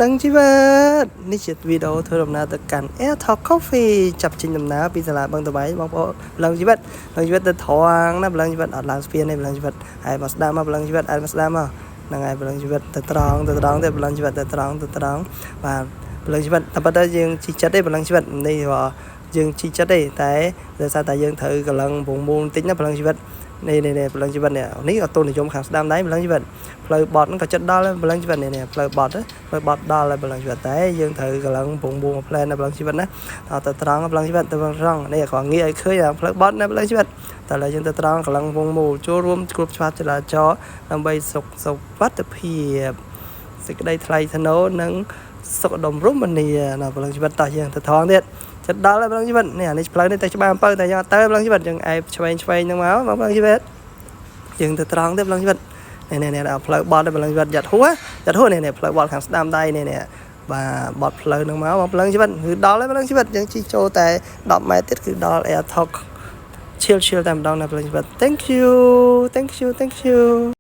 លឹងជីវិតនេះជាវីដេអូធ្វើដំណើរទៅកាន់ Air Talk Coffee ចាប់ចេញដំណើរពីសាលាបឹងតបៃបងប្អូនលឹងជីវិតលឹងជីវិតទៅត្រង់ណាលឹងជីវិតអត់ឡើងស្ពានទេលឹងជីវិតហើយមកស្ដាំមកលឹងជីវិតហើយមកស្ដាំមកហ្នឹងហើយលឹងជីវិតទៅត្រង់ទៅត្រង់ទៅលឹងជីវិតទៅត្រង់ទៅត្រង់បាទលឹងជីវិតតែប៉ុន្តែយើងជីចិត្តទេលឹងជីវិតនេះយើងជីចិត្តទេតែដោយសារតែយើងត្រូវកលឹងពងមូលបន្តិចណាលឹងជីវិតនេះនេះនេះលឹងជីវិតនេះនេះអត់ទូនិយមខាងស្ដាំដែរលឹងជីវិតផ្លូវបត់ហ្នឹងក៏ចិត្តដល់លឹងជីវិតនេះនេះផ្លូវបត់ផ្លូវបត់ដល់ហើយលឹងជីវិតតែយើងត្រូវកលឹងពងមូលផ្លែនលឹងជីវិតណាតទៅត្រង់លឹងជីវិតទៅត្រង់នេះគ្រាន់ងាកឲ្យឃើញផ្លូវបត់ណាលឹងជីវិតតែឥឡូវយើងទៅត្រង់កលឹងពងមូលចូលរួមគ្រប់ច្បាប់ចរាចរណ៍ដើម្បីសុខសុវត្ថិភាពសេចក្តីថ្លៃថ្នូរនិងសុខដុមរមនាណាព្រលឹងជីវិតតោះយើងទៅថងទៀតចិត្តដល់ហើយព្រលឹងជីវិតនេះអានេះផ្លូវនេះទៅច្បារអំពៅតែយើងអត់ទៅព្រលឹងជីវិតយើងអែបឆ្វេងឆ្វេងហ្នឹងមកបងព្រលឹងជីវិតយើងទៅត្រង់ទៀតព្រលឹងជីវិតនេះនេះនេះដល់ផ្លូវបត់ទៅព្រលឹងជីវិតយ៉ាត់ហួយ៉ាត់ហួនេះនេះផ្លូវបត់ខាងស្ដាំដៃនេះនេះបាទបត់ផ្លូវហ្នឹងមកបងព្រលឹងជីវិតគឺដល់ហើយព្រលឹងជីវិតយើងជិះចូលតែ10ម៉ែត្រទៀតគឺដល់ Air Talk chill chill តែម្ដងណាព្រលឹងជីវិត Thank you, thank you, thank you.